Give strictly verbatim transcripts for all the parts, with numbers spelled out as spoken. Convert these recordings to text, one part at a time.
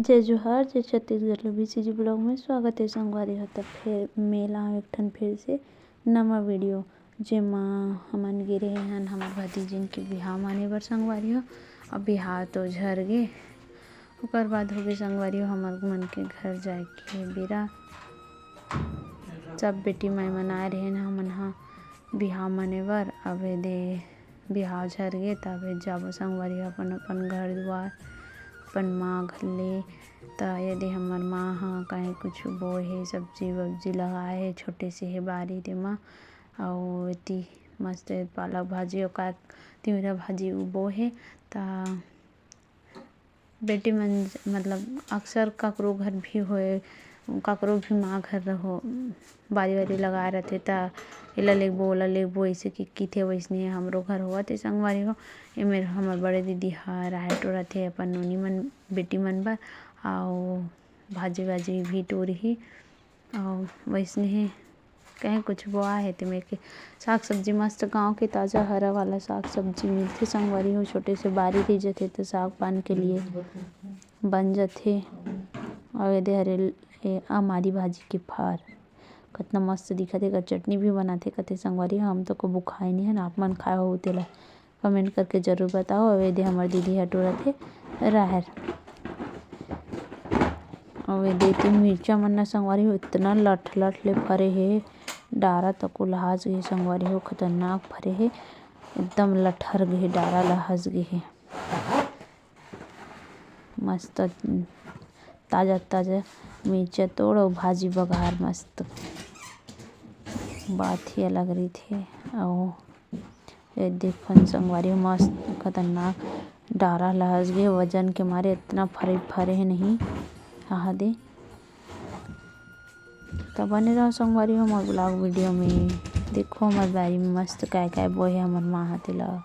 जय जोहार, जय छत्तीसगढ़, लो बीसीजी ब्लॉग में स्वागत है संगवारी हो। तब फिर मेला एक ठन फिर से नवा वीडियो, जेमा हमन गे रहे हन हमर भतीजिन के बिहाव माने बर संगवारी हो। अब बिहाव तो झर गे, ओकर बाद होगे संगवारी हो हमर मन के घर जाए के बेरा। सब बेटी माई मन आए रहे न हमन ह बिहाव माने बर। अब एदे बिहाव झर गे, तब ए जाबो संगवारी हो अपन अपन घर दुआर, अपन माँ घर ले। त एदे हमर माँ ह काहे कुछ बोए हे, सब्जी वब्जी लगाए हे, छोटे से हे बारी तेमा। अउ एती मस्त पालक भाजी अउ का तिवरा भाजी उ बोए हे। त बेटी मन मतलब अक्सर ककरो घर भी होए, ककरो भी माँ घर रहो, बारी-बारी लगाए रथे, त एला लेगबो, ओला लेगबो, अइसे कि किथे, वइसने हमरो घर होवत हे संगवारी हो। एमेर हमर बड़े दीदी ह राहेर टोरत हे अपन नोनी मन, बेटी मन बर, अउ भाजी-वाजी भी टोरही। अउ वइसने हे, कहीं कुछ बोआ हे, तेमे के साग सब्जी मस्त गाँव के ताजा हरा वाला साग सब्जी मिलथे संगवारी हो। छोटे से बारी रह जथे, त साग पान के लिए बन जथे। अउ एदे हरे ए अमारी भाजी के फार, कतना मस्त दिखत हे। एकर चटनी भी बनाथे कथे संगवारी हो। हम तो कभू खाए नहीं हन, आप मन खाए हो तेला कमेंट करके जरूर बताओ। अउ एदे हमर दीदी ह टोरत हे राहेर। अउ एदे एती मिर्चा मन न संगवारी हो, इतना लठ लठ ले फरे हे, डारा तको लहास गे हे संगवारी हो, खतरनाक फरे हे, एकदम लठर गे हे, डारा लहास गे हे। मस्त ताजा ताजा मिर्चा तोड़ अउ भाजी बघार, मस्त बात ही अलग रहिथे। अउ ए देखो न संगवारी हो, मस्त खतरनाक डारा लहस गे, वजन के मारे इतना फरे फरे हे नहीं। आहा दे। त बने रहो संगवारी हो हमर ब्लॉग वीडियो में। देखो हमर बारी में मस्त काय काय बोए हे हमर माँ ह तेला।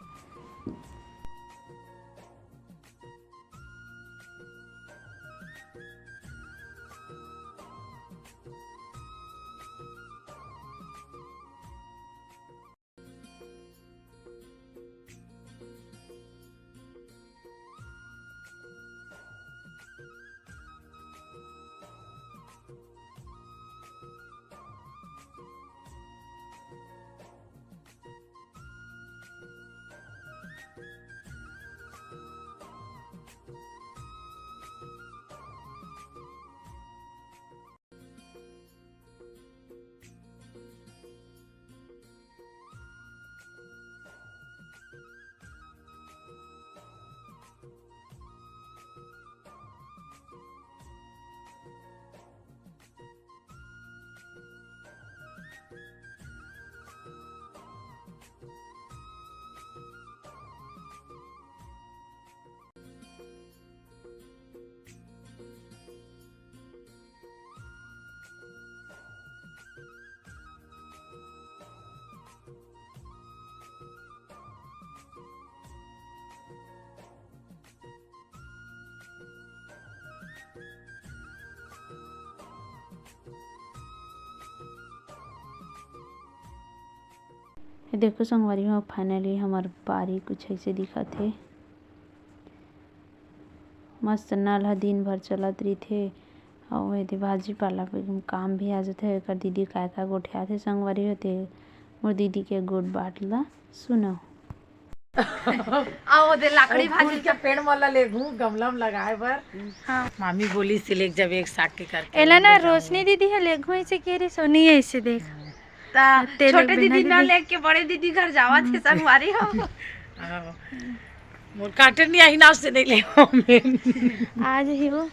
ये देखो संगवारी हो, finally हमर बारी कुछ ऐसे दिखत हे। मस्त नल ह दिन भर चलत रहिथे, अउ एदे भाजी पाला के काम भी आ जाथे। एकर दीदी काय काय गोठियाथे संगवारी हो, ते मोर दीदी के गोठ बात ला सुनो। अउ ओदे लाकड़ी अउ भाजी फूल के पेड़ मन ला लेगहूं गमला म लगाए बर। हाँ। मामी बोली से लेग जब एक साग के करके एला ना लेगहूं। रोशनी दीदी ह लेगहूं ऐसे कह रही, सोनी ऐसे देख। ता तेल छोटे दीदी ना लेके बड़े दीदी घर जावत हे संगवारी हो। हाँ। मोर काटे नहीं आही नाव से नहीं ले। आज ही हो।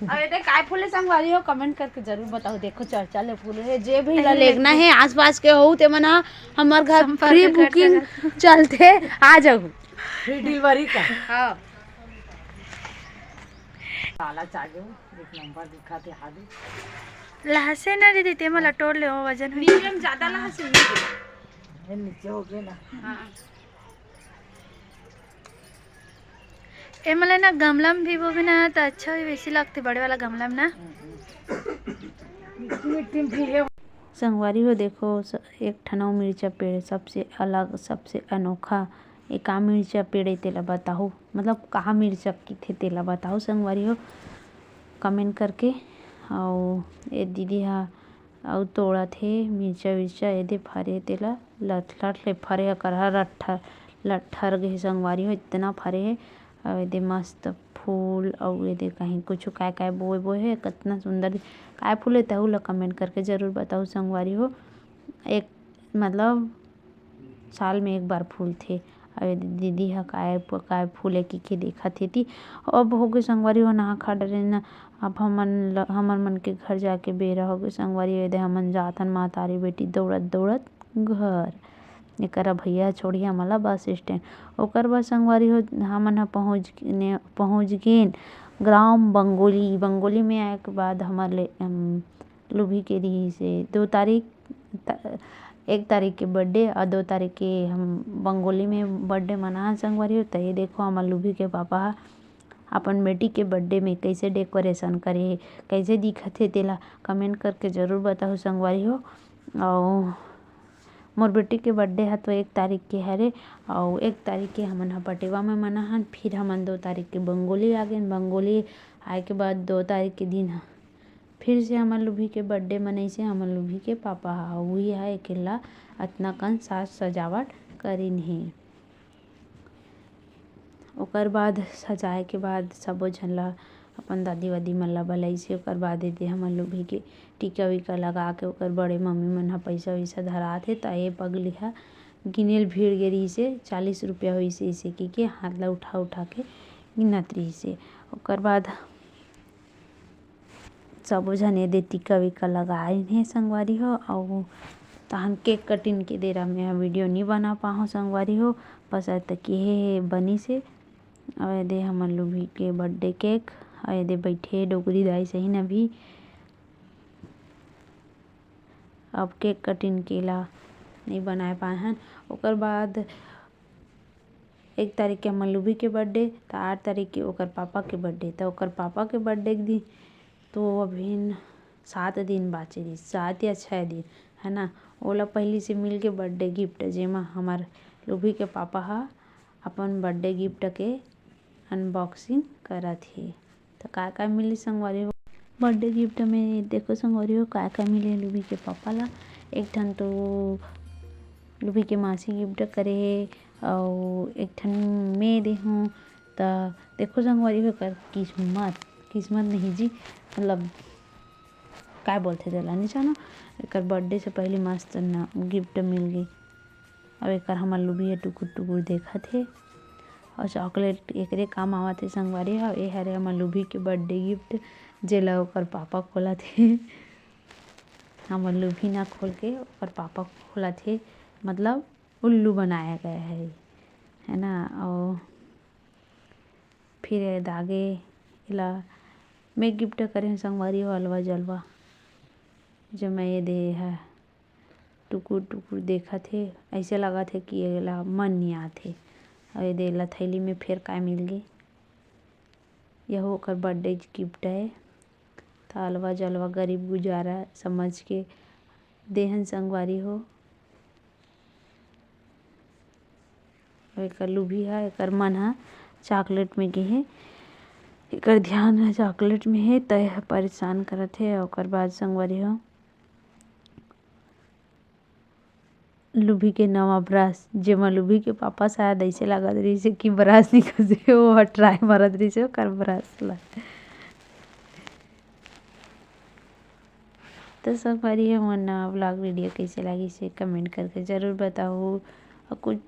अब एदे काय फूल हे संगवारी हो, comment करके जरूर बताओ। देखो चर्चा ले फूल हे, जे भी ला लेगना हे आसपास के हो ते मन ह हमर घर संपर्क free कर booking सकत। चलथे, आ जाओ। Free delivery का? हाँ। काला चागे एक नंबर दिखा थे हाली। लहसे ना दीदी, ते मला टोर ले, वो वजन हो medium ज्यादा लहसे नहीं दे। ये नीचे हो गया ना। हाँ। ए मला ना गमला में भी बोबे ना त अच्छा होही, वैसी लगथे बड़े वाला गमला में ना। मिट्टी, मिट्टी में भी है। संगवारी हो देखो, स-, एक ठन अउ मिर्चा पेड़ सबसे अलग, सबसे अनोखा। ए का मिर्चा पेड़ ए तेला बताहू, मतलब का मिर्चा किथे तेला बताहू संगवारी हो। comment करके। अउ ए दीदी ह अउ तोड़त हे मिर्चा विर्चा, एदे फरे हे तेला, लट लट ले फरे हे, करहा लट्ठर लट्ठर गे हे संगवारी हो, इतना फरे हे। अउ एदे मस्त फूल, अउ एदे कहीं कुछु काय काय बोए बोए हे, कतना सुंदर काय फूल हे, तहू ला comment करके जरूर बताहू संगवारी हो। एक मतलब साल में एक बार फूलथे। अउ एदे दीदी ह काय प-, काय फूले कहिके देखत हे ती। अब होगे संगवारी हो नहा खा डरे न, अब हमन ल-, हमर मन के घर जाके बेरा होगे संगवारी हो। एदे हमन जाथन महतारी बेटी दौड़त दौड़त घर। एकरा भैया छोड़िया हमला bus stand। ओकर बाद संगवारी हो हमन ह पहुँच ने, पहुँच गेन ग्राम बंगोली। बंगोली में आए के बाद हमर ले, अम, लुभी के रिहिस हे दो तारीख, त-, एक तारीख के birthday अउ दो तारीख के हम बंगोली में birthday मनाहन संगवारी हो। त ये देखो हमर लुभी के पापा ह अपन बेटी के birthday में कइसे decoration करे हे, कइसे दिखत हे तेला comment करके जरूर बताहू संगवारी हो। अउ मोर बेटी के birthday ह तो एक तारीख के हरे, अउ एक तारीख के हमन ह पटेवा में मनाहन, फिर हमन दो तारीख के बंगोली आ गेन। बंगोली आए के बाद दो तारीख के दिन ह फिर से हमर लुभी के birthday मनइसे हमर लुभी के पापा ह। उही ह एकेला अतना कन साज सजावट करिन हे। ओकर बाद सजाए के बाद सबो झन ला अपन दादी वादी मन ला बलाइसे। ओकर बाद एदे हमर लुभी के टीका वीका लगा के ओकर बड़े मम्मी मन ह पइसा वइसा धरात हे, त ए पगली ह गिने ल भीड़ गे रिहिसे, चालीस रुपया होइसे, अइसे कहिके हाथ ला उठा उठा के गिनत रिहिसे। ओकर बाद सबो झन एदे टीका वीका लगाइन हे संगवारी हो। अउ तहन cake cutting के देरा में ह video नी बना पाहूँ संगवारी हो, बस अतकी हे बनिस हे। अउ एदे हमर लुभी के birthday cake, अउ एदे बइठे डोकरी दाई सही न अभी। अब cake cutting के ला नइ बनाए पाए हन। ओकर बाद एक तारीख के हमर लुभी के birthday, त आठ तारीख के ओकर पापा के birthday। त ओकर पापा के birthday के दिन तो अभिन सात दिन बाचे रहिस, सात या छः दिन, है ना। ओला पहिली से मिल के birthday gift, जेमा हमर लुभी के पापा ह अपन birthday gift के unboxing करत हे। त का का मिली संगवारी हो birthday gift में? देखो संगवारी हो, का का मिले लुभी के पापा ला। एक ठन तो लुभी के मासी gift करे हे, अउ एक ठन मैं दे हूँ। त देखो संगवारी हो, एकर किस्मत, किस्मत नहीं जी, मतलब काय बोलथे तेला, नहीं जानो। एकर birthday से पहले मस्त न gift मिल गई। अब एकर हमर लुभी ह टुकुर टुकुर देखत हे, अउ chocolate एकरे काम आवत हे संगवारी हो। ए हरे हमर लुभी के birthday gift, जेला ओकर पापा खोलत हे। हमर लुभी ना खोल के ओकर पापा खोलत हे, मतलब उल्लू बनाया गया है, है ना। अउ फिर ये दागे एला मैं gift करे हूँ संगवारी हो, अलवा जलवा, जो मैं ये दे है टुकुर टुकुर देखत हे, ऐसे लगत हे कि एला मन नहीं आत हे। अउ ये दे एला थैली में फेर काय मिल गे, यहू ओकर birthday gift है। त अलवा जलवा गरीब गुजारा समझ के देहन संगवारी हो। अउ एकर लुभी ह, एकर मन ह chocolate में गे हे, एकर ध्यान ह chocolate में हे, त एह परेशान करत हे। ओकर बाद संगवारी हो, लुभी के नवा brush, जेमा लुभी के पापा शायद ऐसे लागत रहिस हे कि brush निकल जाए, वो ह try मारत रहिस हे ओकर brush ला। तो संगवारी हो, मोर नवा vlog video कैसे लागिस हे comment करके जरूर बताओ। और कुछ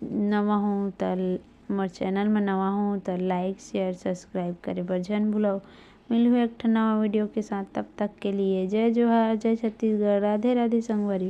नवा हो त मोर channel में नवा हो त like, share, subscribe करे बर झन भूलव। मिलहू एक ठन नवा video के साथ, तब तक के लिए जय जोहार, जय छत्तीसगढ़, राधे राधे संगवारी।